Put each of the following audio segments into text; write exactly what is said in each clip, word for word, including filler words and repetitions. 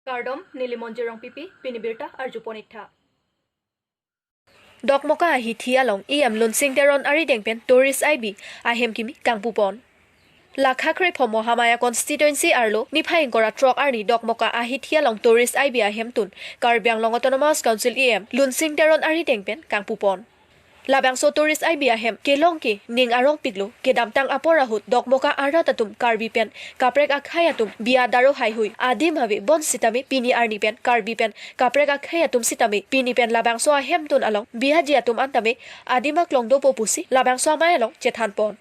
Kardom, neli Monjir Rongpipi, pini birta arjupon iktha. Dokmoka ahithi along E M Lunsing Teron arideng pen tourist I B ahem kimi kangpupon. Lakha kre pho Mahamaya constituency arlo niphai ingkoi ra throk arni Dokmoka ahithi along tourist I B ahemtun Karbi Anglong Autonomous Council E M Lunsing Teron arideng pen kangpupon. Labangso tourist I B ahem kelong ke ning arongpiklo, kedamtang apor ahut Dokmoka arat atum Karbi pen kaprek akhei atum biya daru haihui adim ave bonsitame pini arni pen Karbi pen kaprek akhei atum sitame pini pen labangso ahemtun along biyaji atum antame adim aklong dopo pusi labangso amei along chethanpon.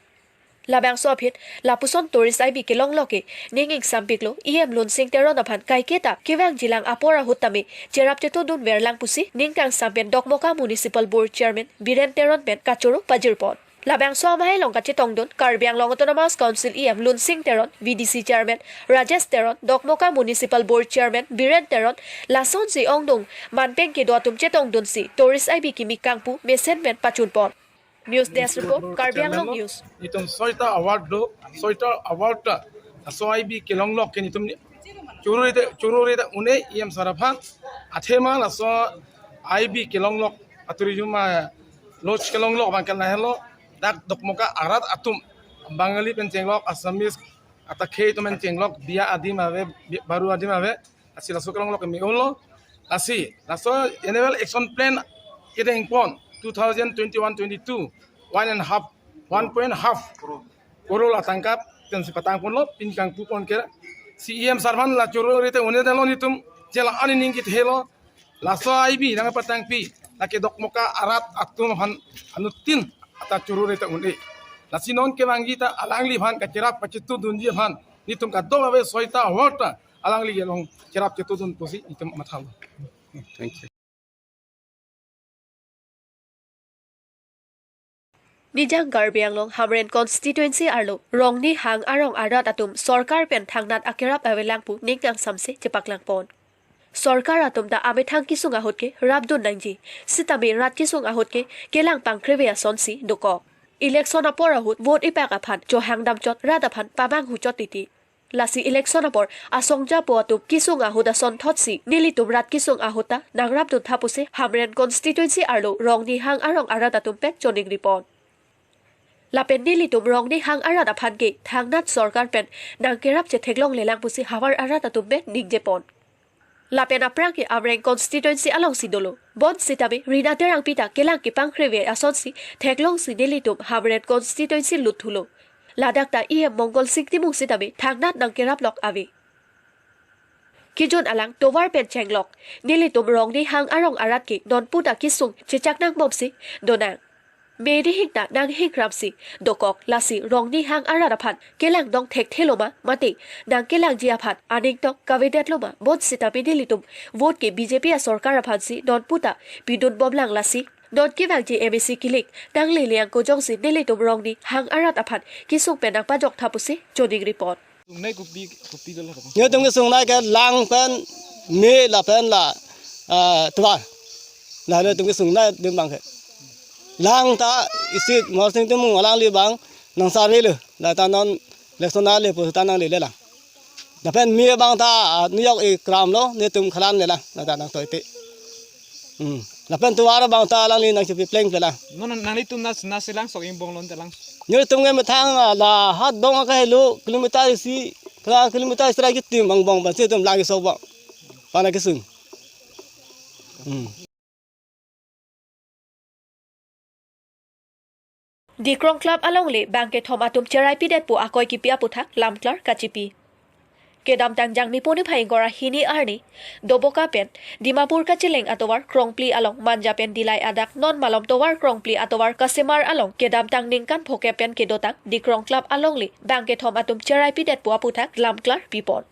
Labangso aphi lapuson tourist I B kelonglo ke ning ingsampiklo, E M Lunsing Teron aphan kaiketa kevangjilang apor ahut tame cherap chetudunverlang pusi ning kangsam pen Dokmoka Municipal Board Chairman Biren Teron pen kachoro pajirpon. Labangso amei along kachetongdun Karbi Anglong Autonomous Council E M Lunsing Teron, V D C Chairman Rajesh Teron, Dokmoka Municipal Board Chairman Biren Teron, lasonsi ongdung manpeng kedo atum chetongdunsi tourist I B kimi kangpu mesen pen pachunpon. News Desk Report, Karbi Anglong News. Itum soita award do, soita award ta, laso I B kelonglok ke itum chururite, chururite un-e E M sir aphan, athema laso I B kelonglok tourism, ah, lodge kelonglok abang ke lahelo, dak Dokmoka arat atum, Bangali pen chenglok, Assamese, ata khei atum pen chenglok, biya adim ave, bi-, baru adim ave, lasi laso kelonglok me-olo. Lasi laso annual action plan kedengpon two thousand twenty-one twenty-two, one and half, one point half crore atangka pensi patangponlo, pini kangpupon ke. Si E M sir aphan la chururite un-e detlo, itum chela ani ning kithelo. Laso I B nangpatangpi, lake Dokmoka arat atum aphan anuttin ata chururite un-e. Lasi non kevangji ta alangliphan kacherap kachetudunji aphan, itum kadokave soita award ta alangli along cherap chetudun pusi itum mathalo. Thank you. Nijang Karbi Anglong Hamren constituency arlo Rongni Hang arong arat atum sorkar pen thangnat akerap avelang pu ning kangsamse chepaklangpon. Sorkar atum ta amethang kesung ahut ke rapdun nangji, sitame rat kesung ahut ke kelang pangkreve asonsi dokok. Election apor ahut vote ipak aphan chohang damchot, rat aphan pamanghuchot titi. Lasi election apor asong japo atum kesung ahut asonthotsi nelitum rat kesung ahut ta nangrapdun tha pusi Hamren constituency arlo Rongni Hang arong arat atum pen choningripon. Lapen nelitum Rongni Hang arat aphan ke thangnat sorkar pen nangkerap chetheklonglelang pusi havar arat atum pen ningjepon. Lapen aphrang ke Hamren constituency alongsi dolo. Bonsitame Rina Terangpi ta kelang kepangkreve asonsi theklongsi nelitum Hamren constituency lutthulo. Ladak ta E M Mongol Sing Timung sitame thangnat nangkeraplok ave. Kejun alang tovar pen chenglok, nelitum Rongni Hang arong arat ke nonpu ta kesung chechak nangbomsi donang. Medi hing ta nanghingkramsi dokok, lasi Rongni Hang arat aphan kelang dong thekthelo ma, mate nangkelangji aphan aning tong kavedetlo ma, bonsitame nelitum vote ke B J P asorkar aphansi nonpu ta pidunbomlang, lasi non kevangji M A C kilik nanglele angko jongsi nelitum Rongni Hang arat aphan kesung pen nangpajok tha pusi choningripon. Sungnei kopi, kopi dolo tong. Nelitum kesungnei ke lang pen me lapen la, ah, tovar. La nelitum kesungnei adim abang ke. Lang ta isi Mongol Sing Timung alangli abang nangsarvelo. La ta non election ale pu ta nanglelelang. Lapen me abang ta, ah, niyok ikramlo, nelitum khalanlelang. La ta nangtoipe. Hmm. Lapen tovar abang ta alangli nangchepi plengplelang. Non nang, nanglitum na, na selang sok ingbong lon telang. Nelitum ke methang, ah, la hat dong akahelo kilometer isi, kra kilometer isi ra kitim angbong pensi itum lang isok bong. Pana kesung. Hmm. Dikrong Club alongle bangkethom atum cheraipidet pu akoi kipi aputhak lamklar kachipi. Kedamtang Jangmi puni phai ingkoi ra hini arni, Doboka pen Dimapur kacheleng atovar Krongpli along Manja pen Dillai adak non malom tovar Krongpli atovar Kasemar along kedamtang ningkan phokep pen kedotang Dikrong Club alongle bangkethom atum cheraipidet pu aputhak lamklar pipon.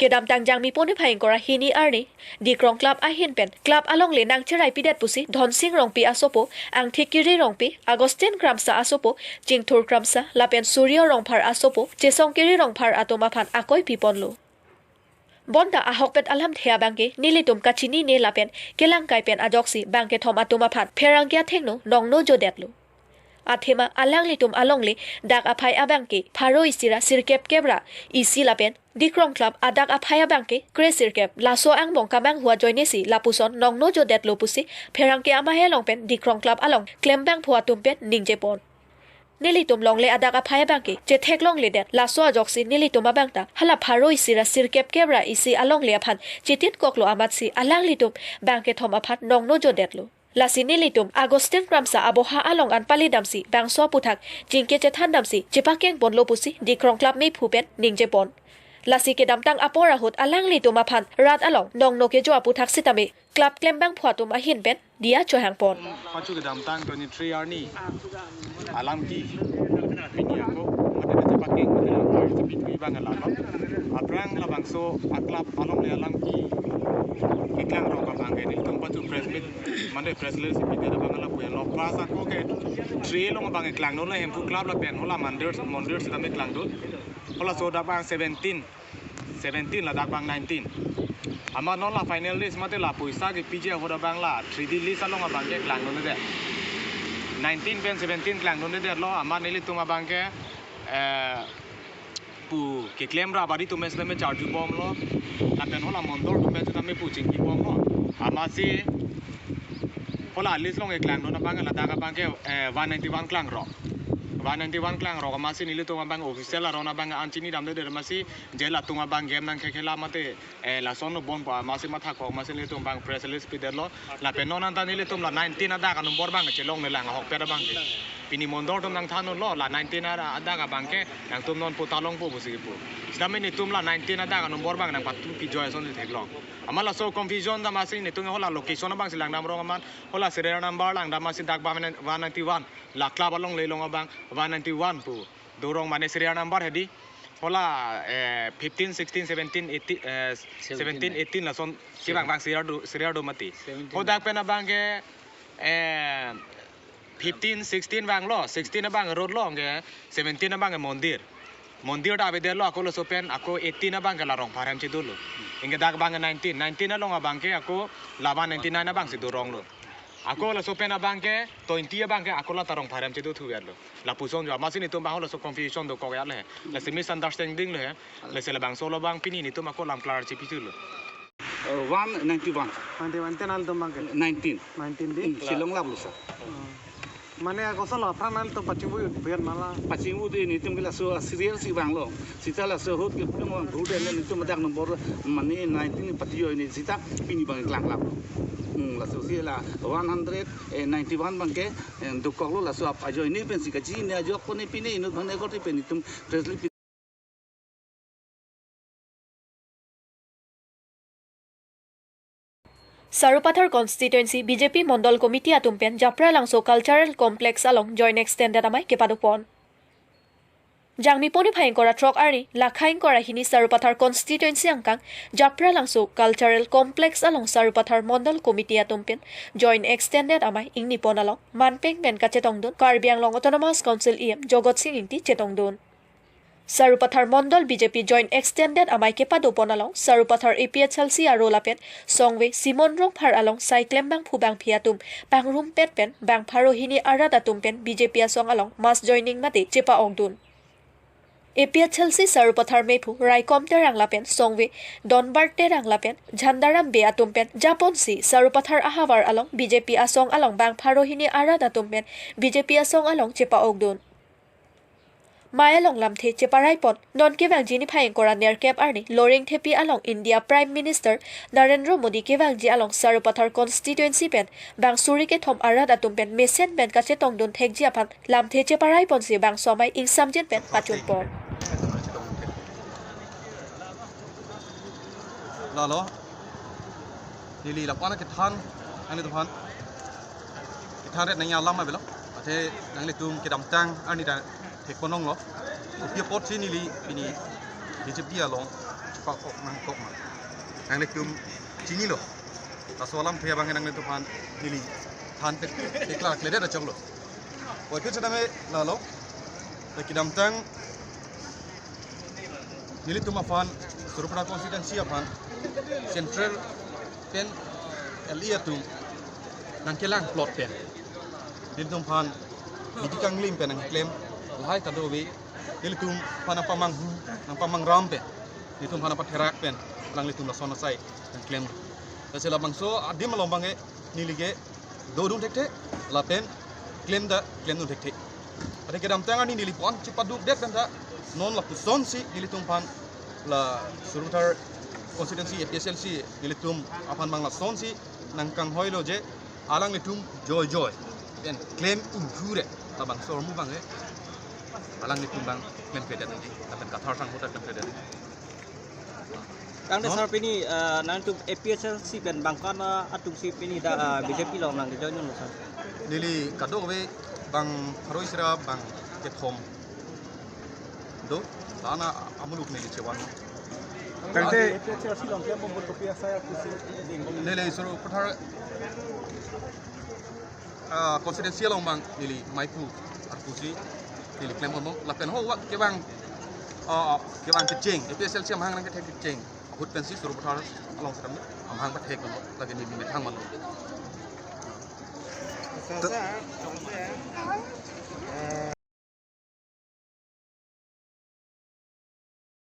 Kedamtang Jangmi puni phai ingkoi ra hini arni, Dikrong Club ahin pen club alongle nangcheraipidet pusi Dhonsing Rongpi asopo, Angthikiri Rongpi, Augustine Kramsa asopo, Chingthur Kramsa, lapen Suryo Rongphar asopo, Chesongkiri Rongphar atum aphan akoi piponlo. Bonta ahokpet alamthe abangke nelitum kachinine lapen kelangkai pen ajoksi bangkethom atum aphan pherangke athengno nongno jodetlo. Athema alanglitum alongle dak aphai abangke pharo isi ra sirkep kep ra isi lapen Dikrong Club adak aphai abangke kre sirkep, laso angbong kamanghu ajoinesi lapuson nongno jodetlo pusi pherangke amahai along pen Dikrong Club along klembangphu atum pen ningjepon. Nelitum longle adak aphai abangke chetheklongledet, laso ajoksi nelitum abangta hala pharo isi ra sirkep kep ra isi alongle aphan chetinkoklo amatsi alanglitum bangkethom aphan nongno jodetlo. Lasi nelitum Augustine Kramsa aboha along an palidamsi bangso aputhak chingki chethandamsi chepakengponlo pusi Dikrong Club mephu pen ningjepon. Lasi kedamtang apor ahut alanglitum aphan rat along nongno kejo aputhak sitame club klembangphu atum ahin pen diya chohangpon. Pachu kedamtang twenty-three arni alamki pini ako mate chepakeng mate lamphar chepithui abang alanglo. Aphrang labangso a-club alongle alamki keklang rok abangke nelitum pachu press meet mate press release pidetlo abang lapu-an lo. First ako ke three along abang klangdunlo, Hemphu Club lapen hala Mondir, Mondir sitame klangdun. Halaso dak abang seventeen, seventeen ladak abang nineteen. Amat non la final list mate la poisa kepiji ahut abang la three D list along abangke klangdunde. Nineteen pen seventeen klangdundedetlo, amat nelitum abangke, eh, pu keklem ra bari atum sitame charjubomlo. Lapen hala mondol atum sitame pu chingkibomlo. Amatsi hala list along keklangdun abang ladak abangke, eh, one ninety-one klangrok. One ninety-one klangrok amatsi nelitum abang official aron abang an chinidamdedet amatsi je latum abang game nangkhekhela mate, eh, lason no bonpo amatsi mathakok amatsi nelitum abang press release pidetlo. Lapen non anta nelitum la nineteen adak a-number abang chelonglelang ahokpet abangke. Pini mondol atum nangthanlo la nineteen ada, adak abangke nangtum non puta longpo pusi kipu. Sitame nelitum la nineteen adak a-number abang nangpatu pijoi asonsi theklong. Amat laso confusion dam amatsi nelitum hala location abangsi langdam rong amat hala serial number langdam amatsi dak abang one ninety-one la club alongle along abang one ninety-one pu dorong mane serial number hedi. Hala, eh, fifteen, sixteen, seventeen, eighteen, eh, seventeen, eighteen lason kevang vang serial do, serial do mati. Seventeen. Hadak pen abangke, eh, fifteen, sixteen vanglo, sixteen abang road along ke, seventeen abang ke mondir. Mondir ta avedetlo, ako laso pen, ako eighteen abangke la Rongpharhem chedolo. Anke dak abangke nineteen, nineteen along abangke ako la one ninety-nine abangsi doronglo. Ako laso pen abangke twenty abangke ako la ta Rongpharhem chedo thuvetlo. Lapuson jo amatsi nelitum abang laso confusion dokok ya le. Lasi misunderstanding le. Lasi labangso labang pini nelitum ako lam clear chepithulo. Eh, one ninety-one. One ninety-one ten altum abangke? Nineteen. Nineteen di? Hmm, Shillong lap lo sa. Hmm. Mane ako solo aphrang nangtum pachingbu yun bian mala. Pachingbu di nelitum ke laso serial si vanglo. Sita laso ahut ke pung vang gru den nelitum adak number mane nineteen pati yo ini sita pini abang klangklap. Hmm, laso si la one hundred ninety-one abangke, eh, dokoklo laso ap ajoine pensi kachi ne ajok ko ne pine inut abang ne korte pen nelitum press release Sarupathar Constituency B J P Mondol Committee atum pen Japralangso Cultural Complex along Joint Extended Amei kepadopon. Jangmi poni phai ingkoi ra throk arni, lakha ingkoi ra hini Sarupathar Constituency angkang Japralangso Cultural Complex along Sarupathar Mondol Committee atum pen Joint Extended Amei ingnipon along manpeng pen kachetongdun Karbi Anglong Autonomous Council E M Jogot Sing Ingti chetongdun. Sarupathar Mondol B J P Joint Extended Amei kepadopon along Sarupathar A P H L C aro lapen Songve Simon Rongphar along sai klembangphu bangphi atum pangrumpet pen bang pharo hini arat atum pen B J P asong along mass joining mate chepa-ongdun. A P H L C Sarupathar mephu Raikom Terang lapen Songve Donbar Terang lapen Jhandaram Bey atum pen japonsi Sarupathar ahavar along B J P asong along bang pharo hini arat atum pen B J P asong along chepa-ongdun. Mei along lamthe cheparaipon, non kevangji niphai ingkoi ra nerkep arni Loringthepi along India Prime Minister Narendra Modi kevangji along Sarupathar constituency pen bang suri kethom arat atum pen mesen pen kachetongdun thekji aphan lamthe cheparaiponsi bangso amei ingsamjin pen pachunpon. Lalo, neli lapu-an kethan, ani tuhan. Kethan ret nangji alam avelo. Athe nanglitum kedamtang arni ta thekponlonglo. Kopi apotsi neli pini B J P along chepakok nangkok ma, nanglitum chinilo. Laso alamthe abang nanglitum aphan neli than tek-, teklar kledet achoklo. Oi, kut sedang lalo. Kedamtang nelitum aphan, Sarupathar constituency aphan, central pen L A atum nangkelang plot pen nelitum aphan Bidi kanglim pen nangklem, lahai kadokave nelitum aphan nangpamanghu, nangpamangram pen, nelitum aphan nangpatherak pen, alanglitum lason asai nangklem. Lasi labangso adim along abangke neli ke dodun thekthe, lapen klem ta klemdun thekthe. Athe kedamtang arni neli pon chipaduk det pen ta non lapusonsi nelitum aphan la Sarupathar constituency A P H L C nelitum aphan abang lasonsi nangkanghoilo je alanglitum joijoi pen klem unghu re, labangso armu abangke alanglitum abang klemkledet nangji, lapen Kathar sangho ta klemkledet nangji. Kangde non sar, pini, eh, nangtum A P H L C pen bang ko-an atumsi pini dak, eh, B J P along nangkejoin dunlo sar? Neli kadokave bang pharo isi ra bang kethom do, la-an amuluk neli chevan. Tangte A P H L C along klembom kopi asai arpusi ding. Neli Sarupathar, ah, constituency along abang neli maipu arpusi neli klembom, lapen ho wa kevang, ah, kevang kecheng, A P H L C amahang nangkethek kecheng ahut pensi Sarupathar along sitame amahang pathek lo, lake neli methang mano. Sasa, sasa.